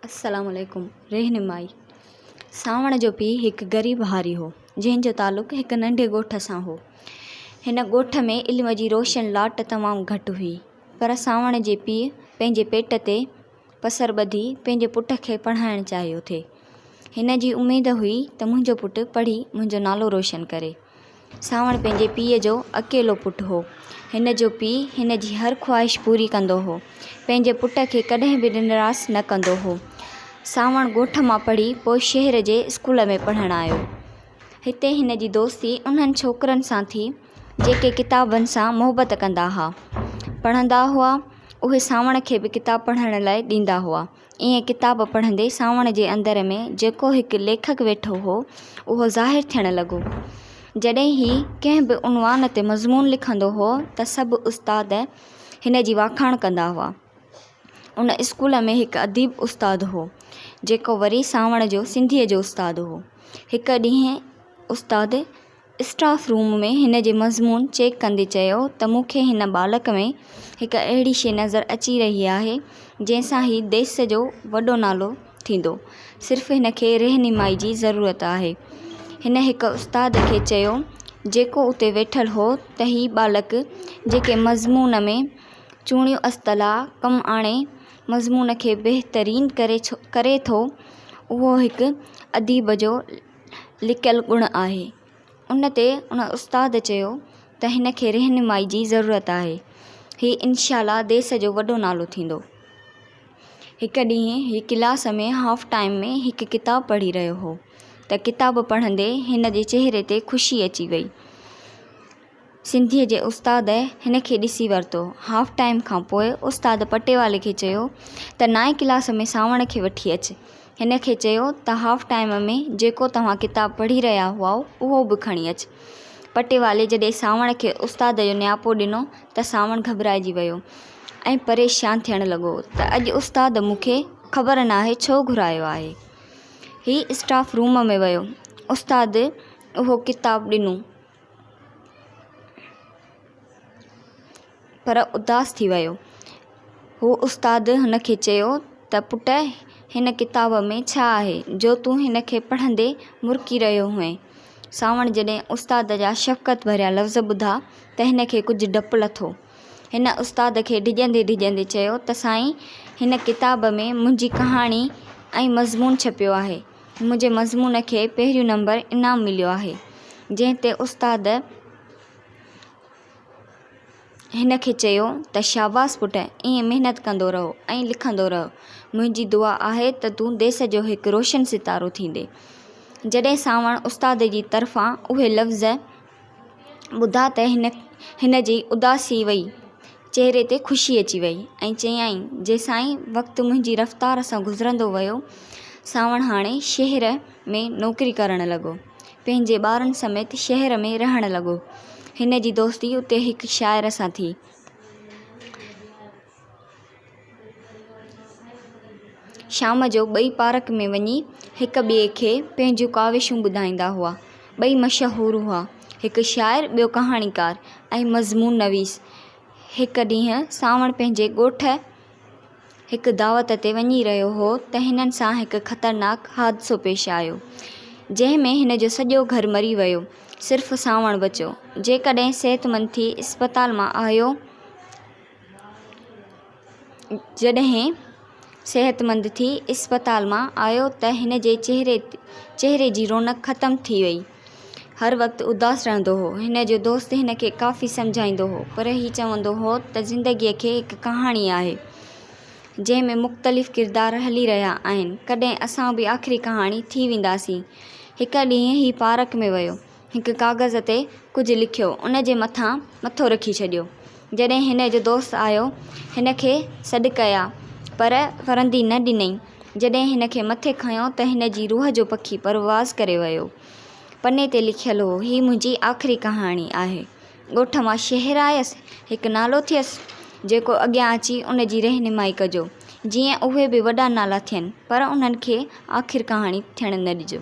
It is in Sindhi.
السلام عليڪم رهنمائي سانوڻ جو پيء هڪ غريب هاري هو جنهن جو تعلق هڪ ننڍي ڳوٺ سان هو. هن ڳوٺ ۾ علم جي روشن لاٽ تمام گهٽ هئي پر سانوڻ جي پيء پنهنجي پيٽ تي پسر ٻڌي پنهنجي پٽ کي پڙهائڻ چاهيو ٿي. هن جي اميد هئي ته منهنجو پٽ پڙهي منهنجو نالو روشن ڪري. سانوڻ پنهنجي پيء جو اڪيلو پٽ هو. هن جو پيء هن جي هر خواهش پوري ڪندو هو. پنهنجي پٽ کي ڪڏهن به نراس نه ڪندو هو. سانوڻ ڳوٺ مان پڙهي پوء شهر جي اسڪول ۾ پڙهڻ آيو. هتي هن جي دوستي انهن ڇوڪرن سان ٿي، جيڪي ڪتابن سان محبت ڪندا ها. پڙهندا هئا. اهي سانوڻ کي به ڪتاب پڙهڻ لاء ڏيندا هئا. ائين ڪتاب پڙهندي سانوڻ جي اندر ۾ جيڪو هڪ ليکڪ ويٺو هو، اهو ظاهر ٿيڻ لڳو. جڏهن هي ڪنهن به عنوان تي مضمون لکندو هو ته سڀ استاد هن جي واکاڻ ڪندا هئا. ان اسڪول ۾ هڪ اديب استاد هو، جيڪو وري سانوڻ جو سنڌيء جو استاد هو. هڪ ڏينهن استاد اسٽاف روم ۾ هن جي مضمون چيڪ ڪندي چيو ته مون کي هن ٻالڪ ۾ هڪ اهڙي شيء نظر اچي رهي آهي جنهن سان هي ديس جو وڏو نالو ٿيندو صرف هن کي رهنمائي جي ضرورت آهي. هن هڪ استاد کي چيو جيڪو اتي ويٺل هو ته هي ٻالڪ جيڪي مضمون ۾ چوڻيون اصطلاح ڪم آڻي مضمون کي بهترين ڪري ٿو اهو هڪ اديب جو لڪيل گڻ آهي. ان تي ان استاد چيو ته هن کي رهنمائي جي ضرورت آهي. هي انشاء الله ديس جو وڏو نالو ٿيندو. هڪ ڏينهن هي ڪلاس ۾ هاف ٽائيم ۾ هڪ ڪتاب پڙهي رهيو هو ته ڪتاب پڙهندي هن جي چهري تي خوشي اچي وئي. سنڌيء جي استاد هن کي ڏسي ورتو. هاف ٽائيم کان پوء استاد پٽيوالي کي چيو ته نائين ڪلاس ۾ سانوڻ کي وٺي اچ. هن کي چيو ته هاف ٽائيم ۾ جيڪو توهان ڪتاب پڙهي رهيا هئائو اهو به کڻي اچ. پٽيوالي جڏهن سانوڻ کي استاد جو نياپو ڏنو ته سانوڻ گهٻرائجي ويو ۽ پريشان ٿيڻ لڳو ته اڄ استاد مون کي خبر ناهي ڇو گهرايو آهي. هي اسٽاف روم ۾ ويو. استاد اهو ڪتاب ڏنو. پر اداس ٿي ويو. هو استاد هن کي چيو ته پٽ هن ڪتاب ۾ ڇا آهي جو تون هن کي پڙهندي مرڪي رهيو هئين. سانوڻ جڏهن استاد جا شفقت ڀريا لفظ ٻڌا ته هن کي ڪجهه ڊپ لٿو. هن استاد کي ڊڄندي ڊڄندي چيو ته سائين هن ڪتاب ۾ منهنجي ڪهاڻي ۽ مضمون ڇپيو آهي. منهنجي مضمون کي پهريون نمبر انعام مليو آهي. جنهن تي استاد هن کي چيو ته شاباس پٽ ائين محنت ڪندو رهو ۽ لکندو رهه. منهنجي دعا آهي ته تون ديس جو هڪ روشن ستارو ٿيندين. جڏهن سانوڻ استاد جي طرفان اهي لفظ ٻڌا ته هن جي اداسي وئي. چهري تي خوشي اچي وئي ۽ چيائين، جي سائين وقت منهنجي رفتار سان گذرندو ويو. سانوڻ هاڻي شهر ۾ نوڪري ڪرڻ لڳو. پنهنجي ٻارن سميت شهر ۾ رهڻ لڳو. هن جي دوستي اتي هڪ شاعر سان ٿي. شام جو ٻئي پارڪ ۾ وڃي هڪ ٻئي کي پنهنجون ڪاوشون ٻڌائيندا هئا. ٻئي مشهور هئا. هڪ شاعر ٻيو ڪهاڻيڪار ۽ مضمون نويس. هڪ ڏينهن سانوڻ پنهنجي ڳوٺ هڪ دعوت تي وڃي رهيو هو ته هنن سان هڪ خطرناڪ حادثو پيش آيو. جنهن ۾ هن جو سڄو گهر مري ويو. صرف سانوڻ بچيو. جيڪڏهن صحتمند ٿي اسپتال مان آيو. جڏهن صحتمند ٿي اسپتال مان آيو ته هن جي چهري جي رونق ختم ٿي وئي. هر وقت اداس رهندو هو. هن جو دوست هن کي ڪافي سمجهائيندو هو پر هي چوندو هو ته زندگيء کي هڪ ڪهاڻي آهي جنهن ۾ مختلف ڪردار هلي رهيا آهن. ڪڏهن اسان به آخري ڪهاڻي ٿي وينداسين. هڪ ڏينهن هي پارڪ ۾ ويو. هڪ ڪاغذ تي ڪجهه لکيو ان جي مٿان مٿو رکي ڇڏيو. جڏهن هن جو دوست آيو هن کي سڏ ڪيا پر ورندي نه ڏنائين. جڏهن هن کي مٿي کنيو ته هن جي روح جو پکي پرواز ڪري ويو. پني تي لکيل هو هي منهنجي آخري ڪهاڻي آهي. ڳوٺ مان شهر آيس هڪ نالو ٿيس جيڪو اڳيان اچي ان جي رهنمائي ڪجو جيئن اهي به وڏا نالا ٿين پر انهن کي آخر ڪهاڻي ٿيڻ نه ڏجو.